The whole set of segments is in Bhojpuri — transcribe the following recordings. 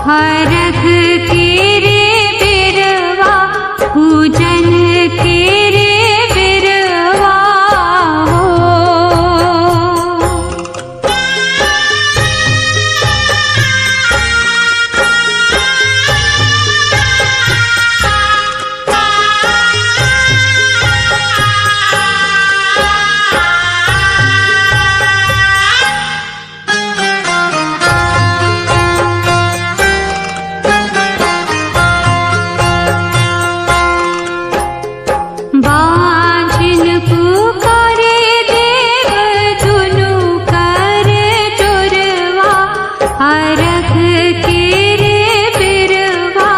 हरख के रे बिरवा पूजन के रे बिरवा हो। बाँझिन पुकारे देव दुनु कर चोरवा हरख के रे बिरवा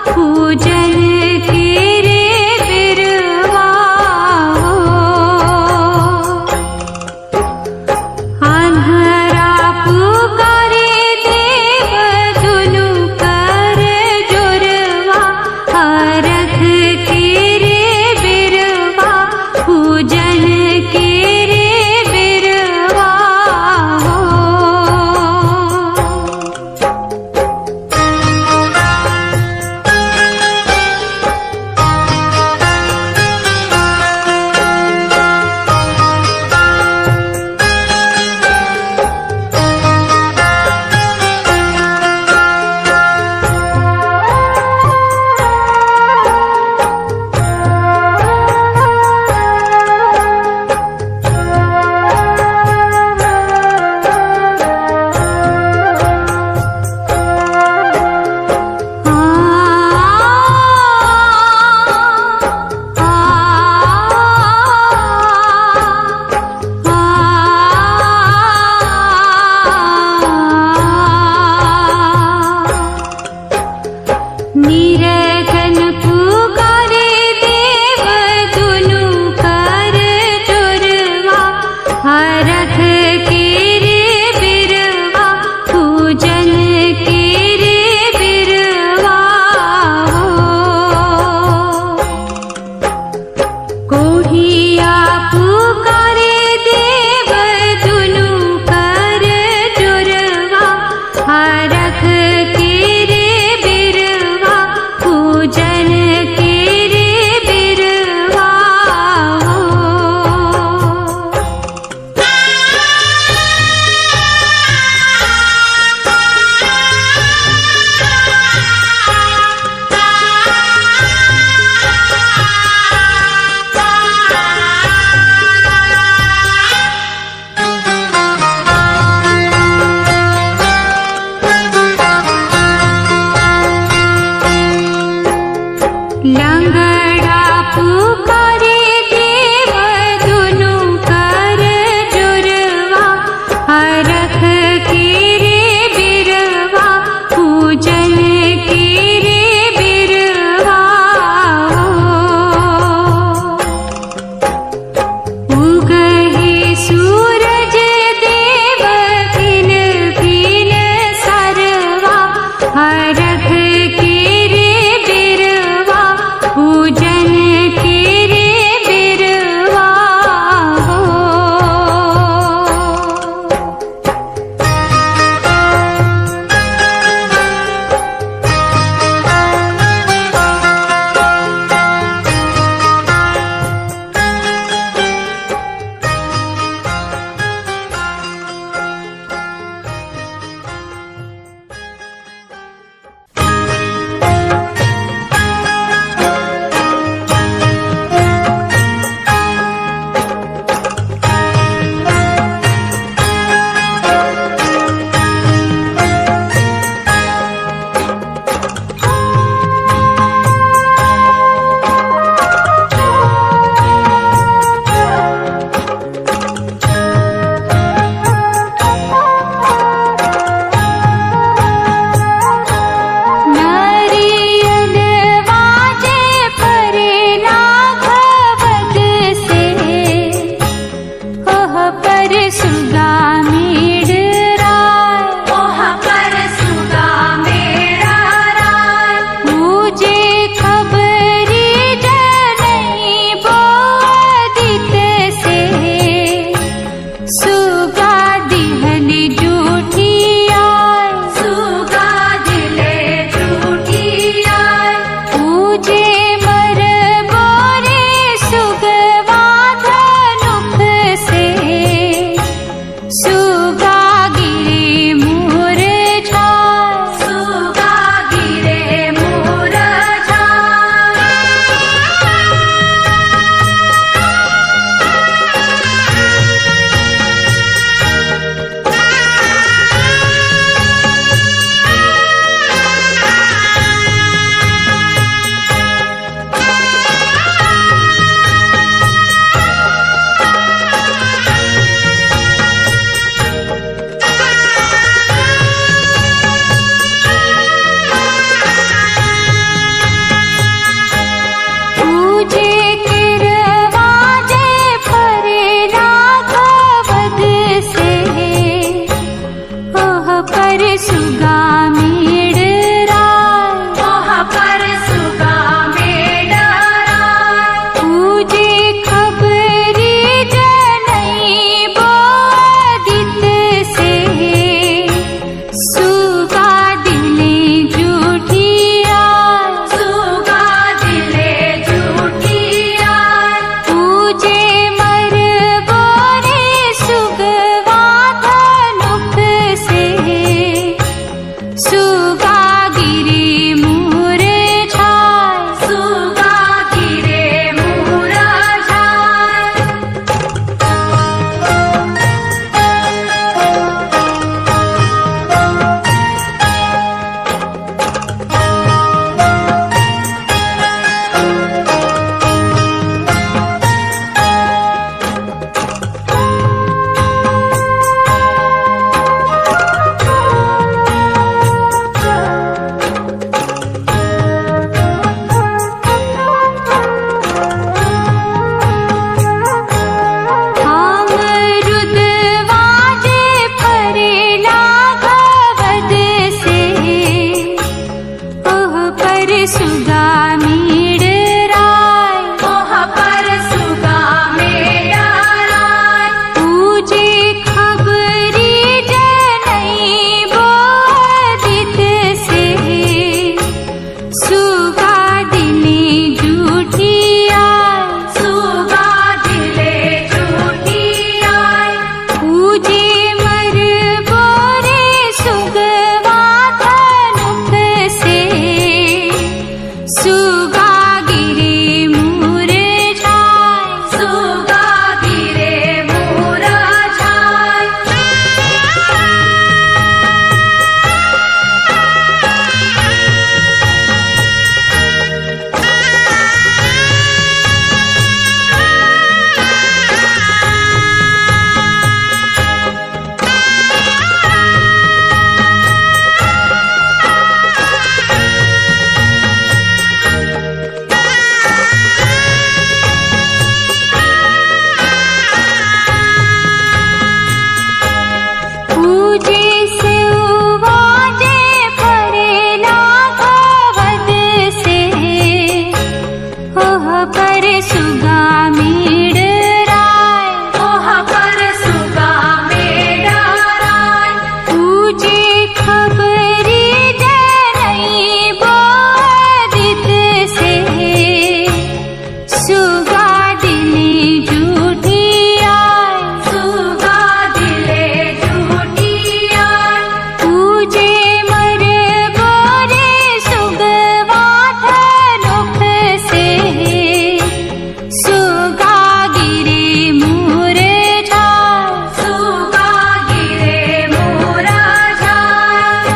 पूजन के रे बिरवा हो। अन्हरा पुकारे देव दुनु कर जोरवा हरख के रे बिरवा पूजन के रे बिरवा हो। निरखन पुकारे देव दुनु कर चोरवा हरख के रे बिरवा पूजन के रे बिरवा हो। कोहिया पुकारे देव दुनु कर चोरवा हरख के रे बिरवा पूजन के रे बिरवा हो। लंगड़ा पुकारे देव दुनु कर जुरवा हरख के रे बिरवा पूजन के रे बिरवा हो। उगहे सूरज देव भिन भिन सरवा हरख के रे बिरवा सुगा मेड़ राय, ओह पर सुगा मेड़ राय। पूजे खबरी जनई बोदित से, सुगा दिले जूठिया, सुगा दिले जूठिया। पूजे मर बोरे सुगवा धनुख से, सुगा गिरे मूर जाय, सुगा गिरे मूर जाय। पूजे सेवाजे परेला भवद से, ओह पर सुगा मेड़ राय, ओह पर सुगा मेड़ राय। पूजे खबरी जनई बोदित से, सुगा दिले जूठिया, सुगा दिले जूठिया। पूजे मर बोरे सुगवा धनुख से, सुगा गिरे मूर जाय, सुगा गिरे मूर जाय।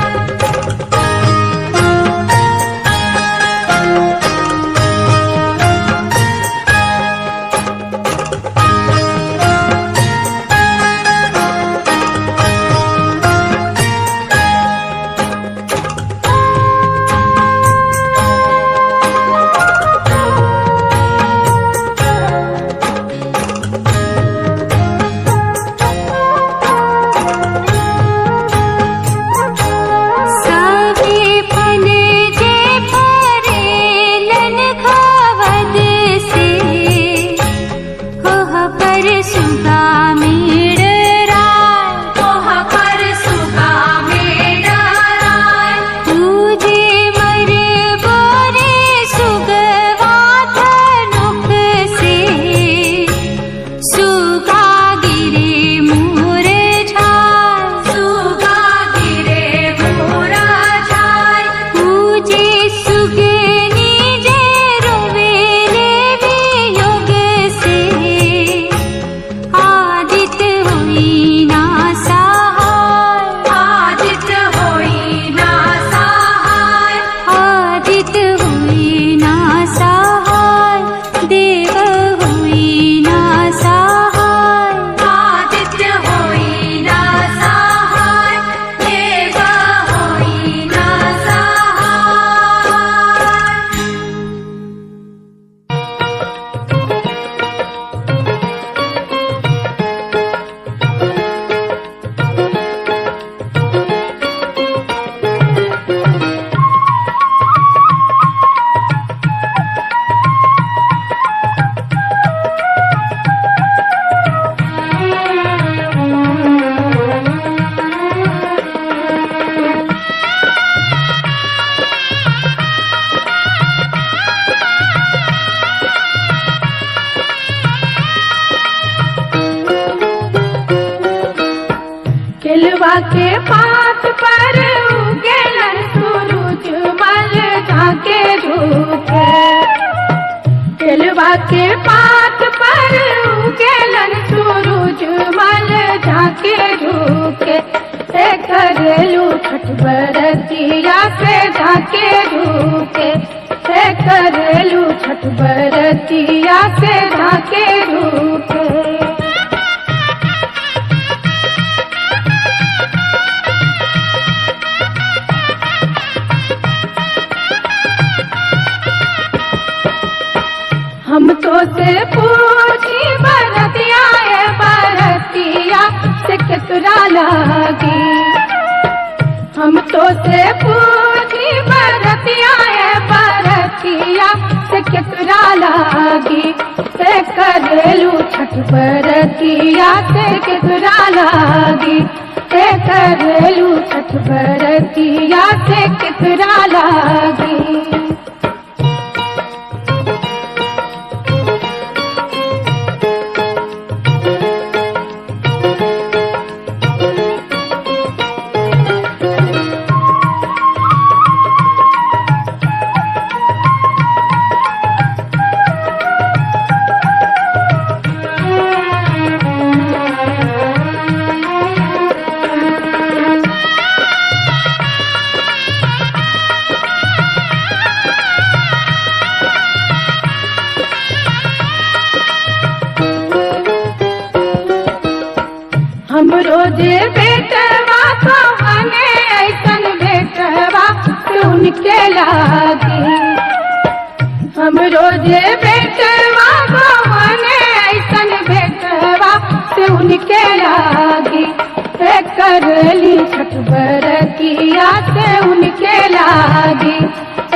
सभी फल जे फरेलन खवद से, ओह पर सुगा मेड़ राय, ओह पर सुगा मेड़ राय। पूजे मर बोरे सुगवा धनुख से, सुगा गिरे मूर जाय, सुगा गिरे मूर जाय। पूजे सुगनी जे रोवेले वियोग से, आदित होई ना सहाय, आदित होई ना सहाय। आदित होई ना सहाय, देव होई ना सहाय। आदित्य होई ना सहाय, देव होई ना सहाय। केलवा के पात पर उगेलन सूरज मल जाके झूके। केलवा के पात पर उगेलन सूरज मल जाके झूके। ए करेलू छठ बरतिया से जाके झूके। ए करेलू छठ बरतिया से जाके झूके। हम तो से पूछी बरतिया ए बरतिया से केतरा लागी। हम तो से पूछी बरतिया ए बरतिया छठ बरतिया से केकरा लागी, ए करेलू छठ बरतिया से केकरा लागी। हमरो जे बेटवा कहने ऐसन बेटवा से उनके लागी, हमरो जे बेटवा कहने ऐसन बेटवा से उनके लागी, ए करली छठ बरतिया से उनके लागी,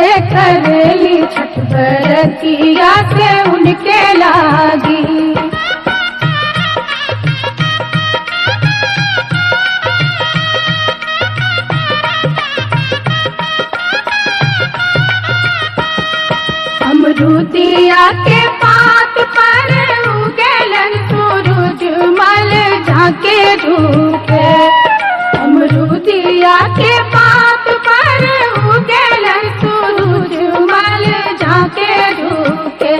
ए करली छठ बरतिया से उनके लागी। अमरुदिया के पात पर उगेलन सूरज मल झाके झूके, अमरुदिया के पात पर उगेलन सूरज मल झाके झूके,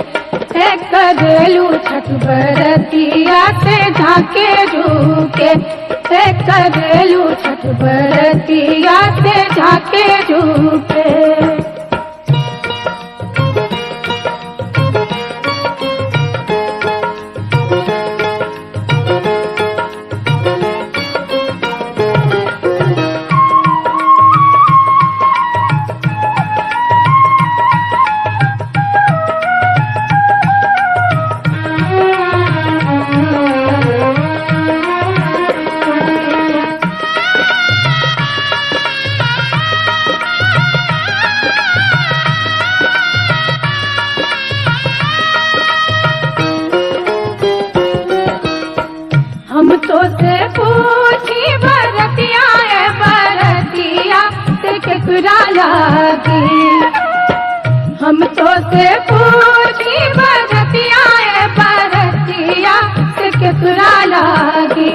ए करेलू छठ बरतिया से झाके झूके, ए करेलू छठ बरतिया से झाके झूके। हम तो से पूछी बरतिया ए बरतिया से केकरा लागी, हम तो से पूछी बरतिया ए बरतिया से केकरा लागी,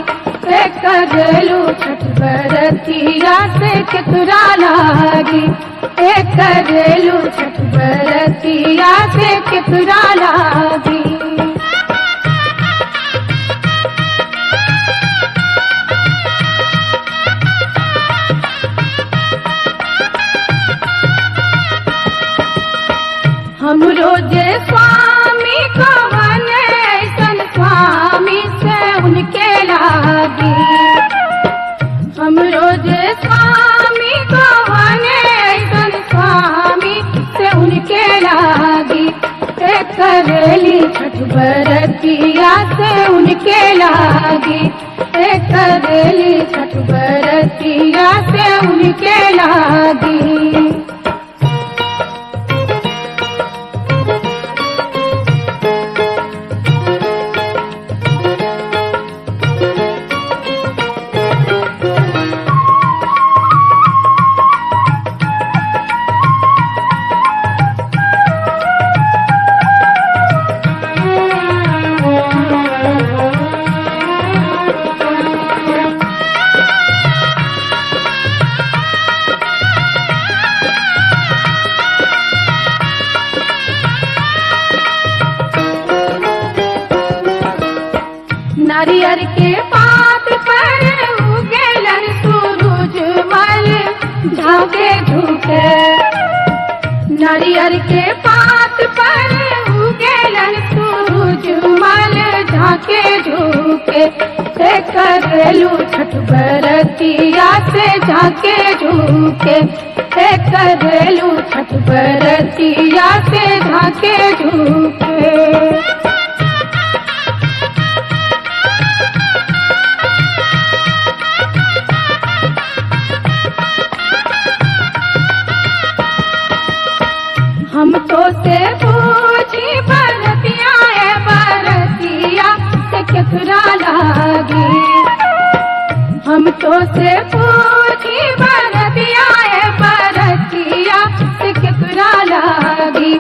ए करेलू छठ बरतिया से केकरा लागी, ए करेलू छठ बरतिया से केकरा लागी। हमरो जे स्वामी कहन ऐसन स्वामी से उनके लागी, हमरो जे स्वामी कहन ऐसन स्वामी से उनके लागी, ए करेली छठ बरतिया से उनके लागी, ए करेली छठ बरतिया से उनके लागी। नारियर के पात पर उगेलन सूरज मल झाके झूके, नारियर के पात पर उगेलन सूरज मल झाके झूके, से करेलू छठ बरतिया से झाके झूके, से करेलू छठ बरतिया से झाके झूके। हम तो से पूछी बरतिया ए बरतिया से पूछी बरतिया ए बरतिया से केकरा लागी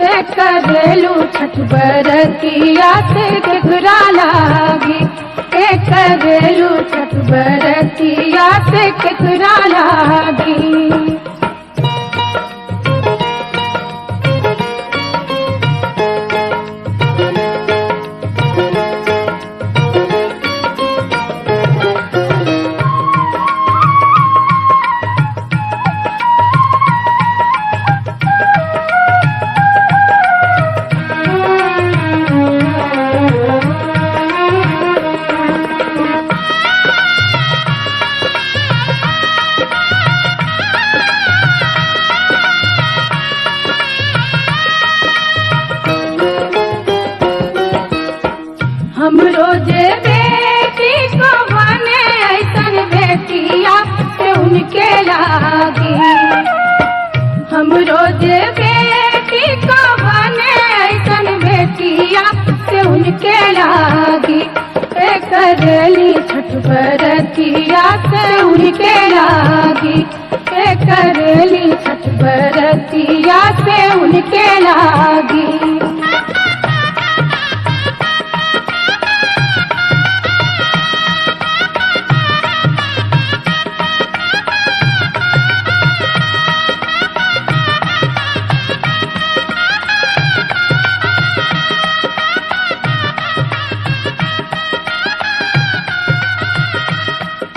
ए करेलू छठ बरतिया से केकरा लागी ए करेलू छठ बरतिया से केकरा लागी। हम रोजे बेटी को बने ऐसन बेटिया से उनके लागी। हम रोजे बेटी को बने ऐसन बेटिया से उनके लागी ए करेली छठ बरतिया से उनके लागी ए करेली छठ बरतिया से उनके लागी।